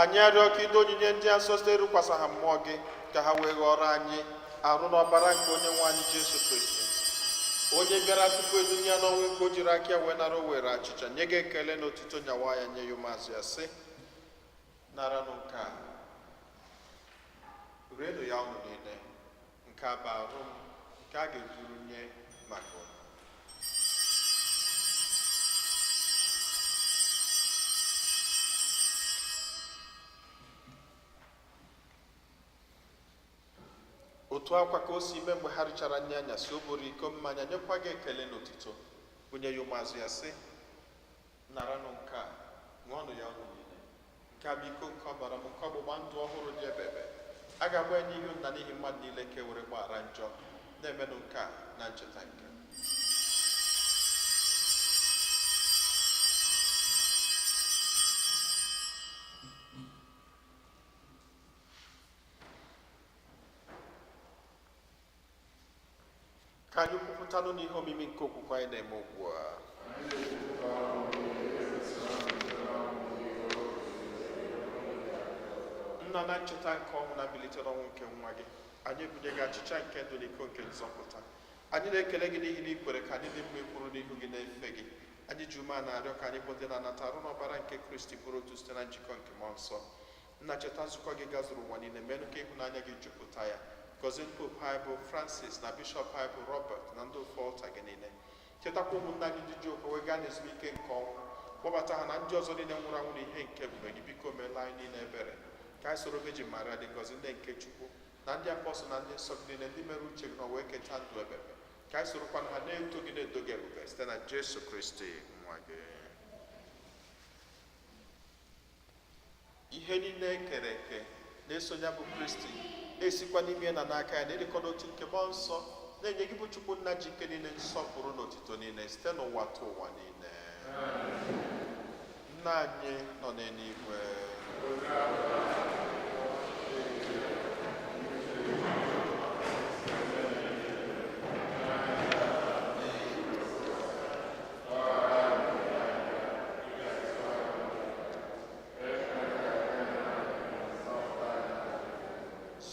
Anyị arịọ ka ido onyinye ndị a nsọ site ịrụkwasị ha mmụọ gị, ka ha wee ghọrọ anyị arụ na ọbara nke onye nwe anyị Jesu Kristi, onye bịara tupu edunye ya n'ọnwụ nke o jiri aka ya wee nara. O were achịcha, nye gị ekele na otuto, nyawa ya, nye ya ụmụazụ ya, sị: "Naranụ nke a, rienụ ya unu niile. Nke a bụ arụ m nke a ga-eburu nye maka unu." Otu akwa ka o si mee mgbe ha richara nri anyasị, o buru iko mmanya, nyekwa gị ekele na otuto, bunye ya ụmụazụ ya, sị: "Naranụ nke a, ṅụọnụ ya unu niile. Nke a bụ iko nke ọbara m nke ọgbụgba ndụ ọhụrụ dị ebebe. A ga-agba ya n'ihu nna n'ihi mmadụ niile ka e were gbaghara njọ. Na-emenụ nke a na ncheta nke m." Ka anyị kwupụtanụ n'ihe omimi nke okwukwe anyị na-eme ugbu a. Nna, na ncheta nke ọnwụ na mbilite n'ọnwụ nke nwa gị, anyị ebunye gị achịcha nke ndụ na iko nke nzọpụta. Anyị na-ekele gị n'ihi na ị kwere ka anyị dị mma ịkwụrụ n'ihu gị na-efe gị. Anyị ji ume a na-arịọ ka anyị bụ ndị na-anata arụ n'ọbara nke Kristi bụrụ otu site na njikọ nke mmụọ nsọ. Nna, cheta nzukọ gị gazuru ụwa niile, menụ ka ịhụnanya gị jupụta ya. Gọzie Pope anyị bụ Francis na Bishọp anyị bụ Robert na ndị ofe ọlta gị niile. Chetakwa ụmụnne anyị ndị ji okwukwe gaa n'ezumike nke ọnwụ, kpọbata ha na ndị ọzọ niile nwụrụ anwụ na ihe nke ebube gị. Biko meela anyị niile ebere, ka anyị soro Virgin Maria dị ngọzi, nne nke Chukwu, na ndị apọstụl na ndị nsọ gị niile, ndị mere uche gị na wee keta ndụ ebebe, ka anyị sorokwana ha na-eto gị, na-edo gị ebube site na Jesu Kristi nwa gị. Ihe niile e kere eke na-eso ya bụ Kristi, na-esikwa n'ime ya na n'aka ya, na-edikọ n'otu nke mmụọ nsọ, na-enye gị bụ Chukwu nna ji ike niile nsọpụrụ na otito niile site n'ụwa tụ ụwa niile. Nna anyị nọ n'eluigwe.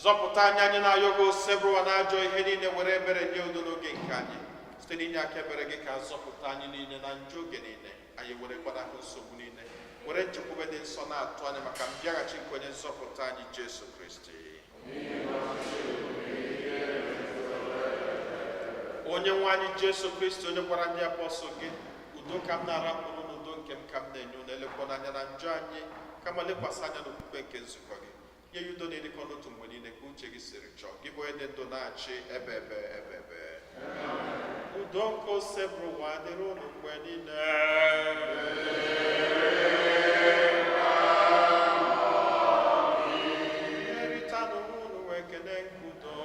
Zọpụta anyị, anyị na-ayọ gị, Osebụrụwa, na ajọ ihe niile, were ebere nye udo n'oge nke anyị. Site n'inye aka ebere gị, ka zọpụta anyị niile na njọ oge niile, anyị were gbanahụ nsogbu niile, were nchekwube dị nsọ na-atụ anya maka mbịaghachi nke onye nzọpụta anyị Jesu Kristi. Onye nwe anyị Jesu Kristi, onye gwara ndị apọstụl gị, udo ka m na-arapụrụ, n'udo nke m ka m na-enye unu, elekwana anya na njọ anyị, kama lekwasị anya n'okwukwe nke nzukọ gị, nye ya udo na-edikọ n'otu mgbe niile ka uche gị siri chọọ, gị bụ onye dị ndụ na-achị ebe ebe ebe ebe. Udo nke Osebụrụwa dịrị unu mgbe niile. Eritanụ unu ekele nke udo.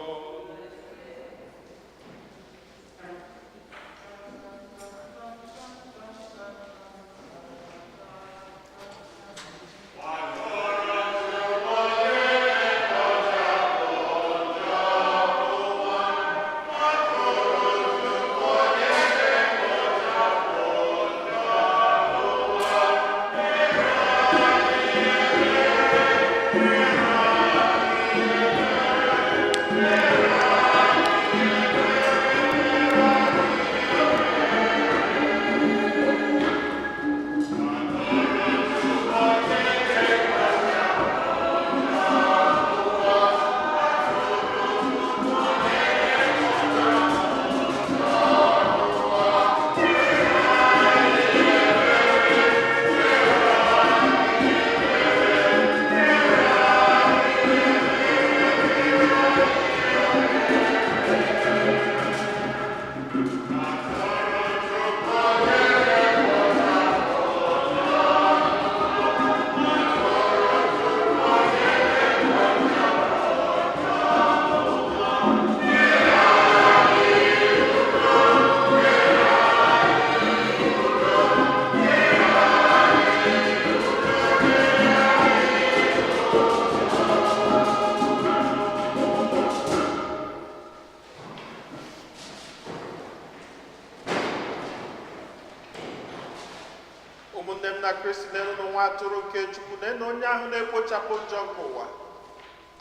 Ụmụnne m na Kristi, na-enu nwa atụrụ nke Chukwu, na-enu onye ahụ na-ekpochapụ njọ nke ụwa.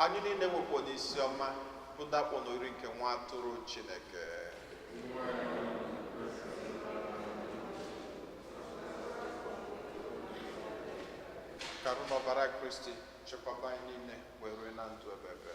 Anyị niile nwekwa n'isi ọma bụ ndakpọ n'ori nke nwa atụrụ Chineke. Ka arụ n'ọbara Kristi chekwaba anyị niile wee rue na ndụ ebebe.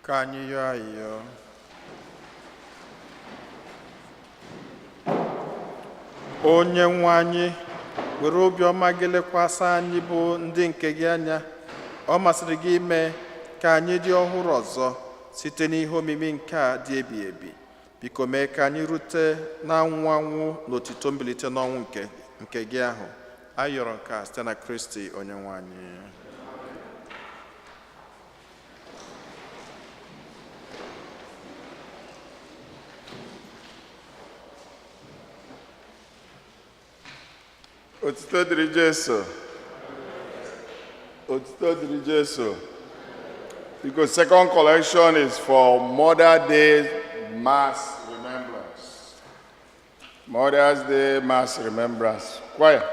Ka anyị yọọ ayịyọ. Onye nwe anyị, were obiọma gị lekwasị anyị bụ ndị nke gị anya. Ọ masịrị gị ime ka anyị dị ọhụrụ ọzọ site n'ihe omimi nke a dị ebighị ebi. Biko mee ka anyị rute na anwụ anwụ n'otito mbilite n'ọnwụ nke gị ahụ. Anyị yọrọ nke a site na Kristi onye nwe anyị. Otuto dịrị Jesu. Otuto dịrị Jesu. Because second collection is for Mother Day Mass Remembrance. Mother's Day Mass Remembrance. Choir.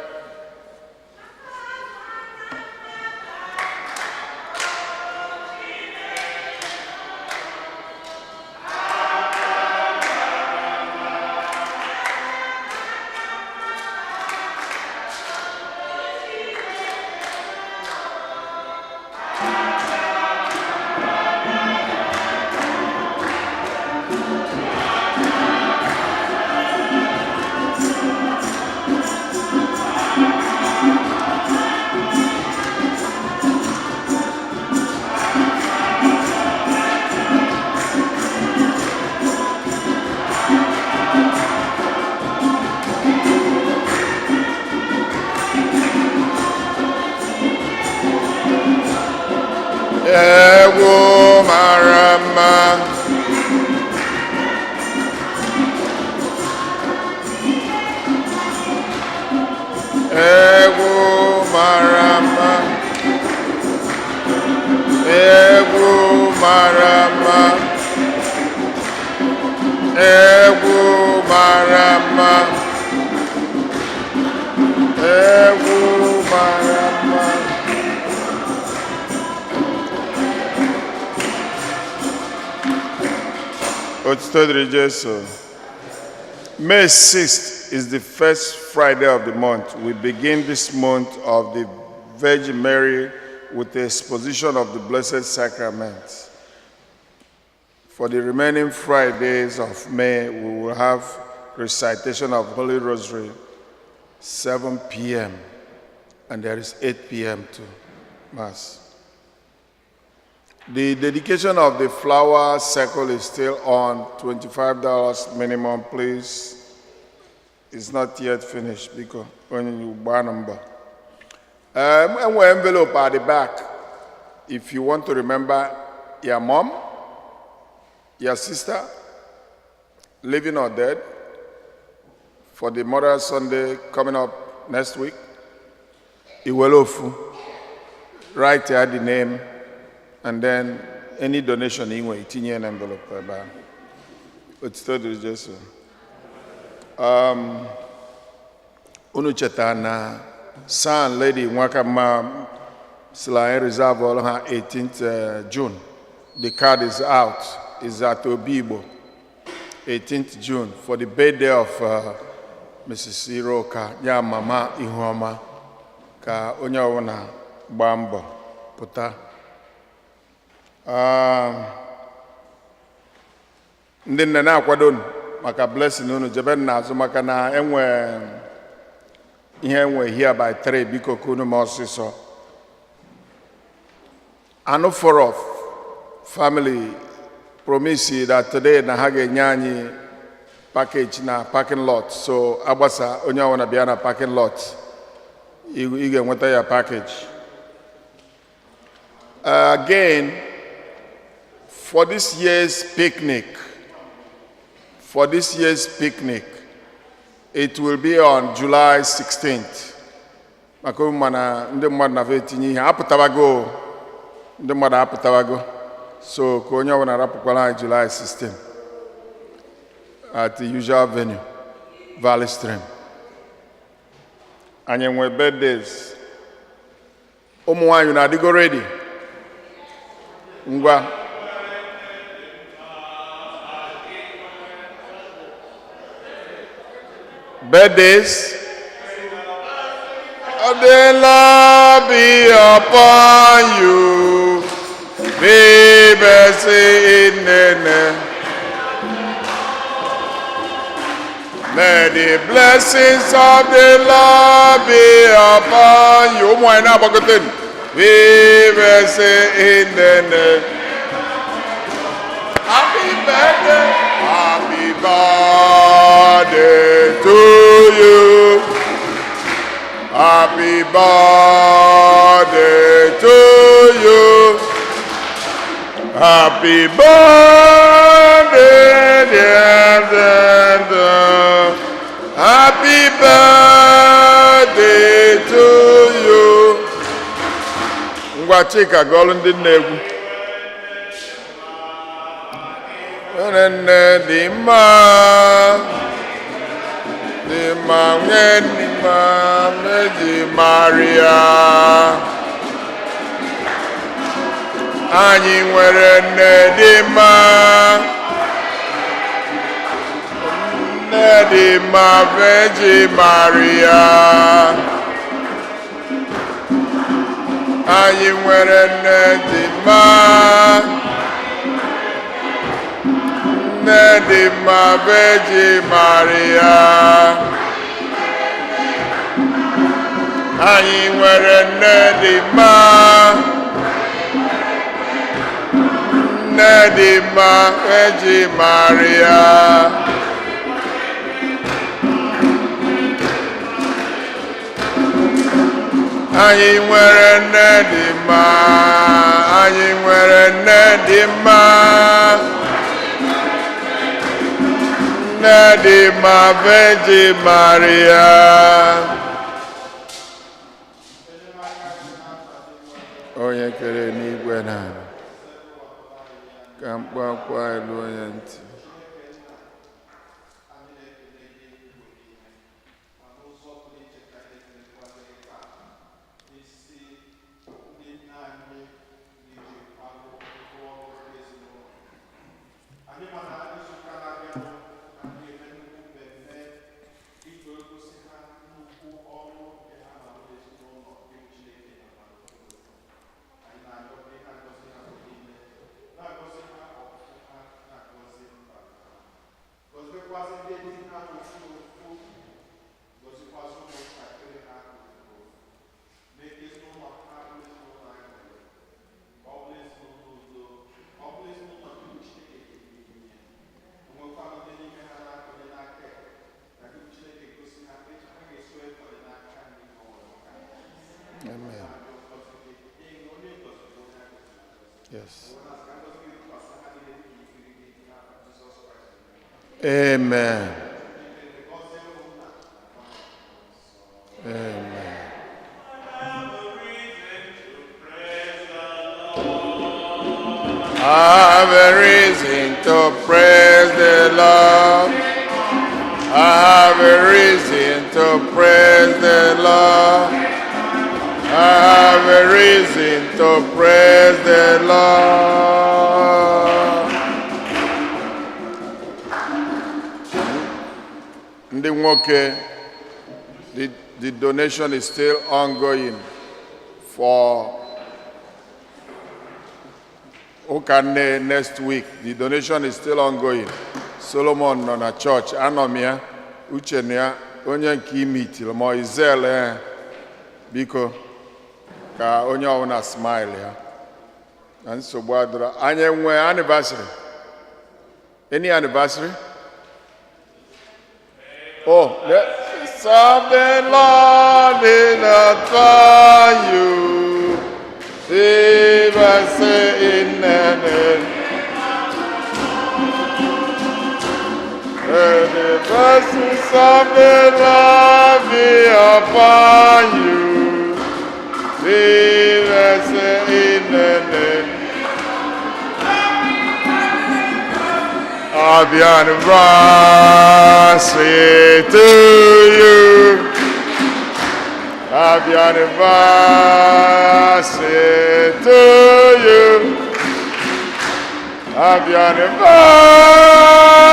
Egwu mara mma. Egwu mara mma. Egwu mara mma. Egwu mara mma. Egwu mara mma. Otuto dịrị Jesu. May 6th is the first Friday of the month. We begin this month of the Virgin Mary with the exposition of the Blessed Sacrament. For the remaining Fridays of May, we will have recitation of Holy Rosary, 7 p.m., and there is 8 p.m. too, Mass. The dedication of the flower circle is still on, $25 minimum, please. It's not yet finished because when you buy number. And we envelope at the back. If you want to remember your mom, your sister, living or dead, for the Mother's Sunday coming up next week, Iwelofu, write here the name, and then any donation inwe itinye an envelope ebe ahụ. Otuto dịrị Jesu. Unu cheta na San Lady Nwakamma sịrị anyị reserve ọrụ ha 18th June. The card is out. Is at Obigbo, 18th June, for the birthday of Mrs. Iroka, ya mama Ihuoma, ka onye ọbụla gbaa mbọ pụta. Ndị nne na-akwado unu maka blessing unu jebe n'azụ maka na enwe ihe enwe here by 3. Biko ka unu ma ọsịsọ. Anụfọrọ family promise that today na ha ga-enye anyị package na parking lot, so agbasa, onye ọbụla bịa na parking lot, ị ga-enweta ya package. Again, for this year's picnic, for this year's picnic, it will be on July 16th. Maka ụmụ na ndị mmadụ na-afọ etinye ihe apụtabago, ndị mmadụ apụtabago, so ka onye ọbụla rapụkwara anyị July 16 at the usual venue, Valley Stream. Anyị enwe birthdays. Ụmụ nwanyị na-adịgo ready. Ngwa. Birthdays. Of the Lord be upon you. Be. blessing in the May the blessings of the Lord be upon you. Ụmụ anyị na-agbagote nụ. Be blessed in the name. Happy birthday. Happy birthday to you. Happy birthday to you. Happy birthday, dear brother. Happy birthday to you. Ngwa, Chika, gụọlụ ndị nne egwu. Nwere nne dị mma, dị mma, nwunye dị mma, Virgin Maria. Anyị nwere nne dị mma, nne dị mma, Virgin Maria. Anyị nwere nne dị mma, nne dị mma, Virgin Maria. Anyị nwere nne dị mma, nne dị mma, Virgin Maria. Anyị nwere nne dị mma, anyị nwere nne dị mma, nne dị mma, Virgin Maria. Onye kere n'igwe na ala, ka mkpu akwa elu onye ntị. N'ụzọ pụrụ iche ka anyị na-ekelekwazi gị taa n'isi ndị nna anyị n'iji alụ rụọ ọrụ nke ezinụlọ anyị. Ma na izuụka na-abịanụ, anyị ga-eme nnukwu mmemme iji wee gosi ha nnukwu ọrụ nke ha na-arụ n'ezinụlọ nke Chineke na mmadụ. Anyị na-arịọ ka ị na-agọzi ha mgbe niile, na-agọzi ha ọpụpụ ha, na-agọzi mba ha, gọziekwazi ndị di ha ofu ofu, gọzikwazị ụmụntakịrị ha ofu ofu. Mee ka ezinụlọ ha bụrụ ezinụlọ aṅụrị, ka ọ bụrụ ezinụlọ udo, ka ọ bụrụ ezinụlọ nke Chineke ga-enye ya. Onwekwanụ ndị n'ime ha na-akọnye n'aka ekpe, ka gị Chineke gosi ha etu ha ga-esi wee kọnye n'aka nri ma ọ bụ n'aka ekpe. Amen. Na-arịọ ngọzi gị, n'ihi na onye gọziri bụ onye a gọziri agọzi. Yes. Wee na-asị ka ngọzi gị dịkwasị ha niile dịka ikiri gị, n'afa Jizọs Kraịst. Amen. Amen. I have a reason to praise the Lord. I have a reason to praise the Lord. I have a reason to praise the Lord. Ndị nwoke, the donation is still ongoing for ụka nne next week. The donation is still ongoing. Solomon nọ na church, anọ m ya, Uche na ya, onye nke imitiri ma Izel ya. Biko, ka onye ọbụla smile ya. Na nsogbu adịrọ. Anyị enwe anniversary? Any anniversary? Oh, the of the Lord in upon you. Even say in the name. And the blessings of the Lord be upon you. Even say in the name. Happy anniversary to you. Happy anniversary to you. Happy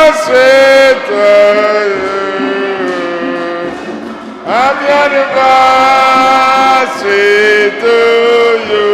anniversary to you. Happy anniversary to you.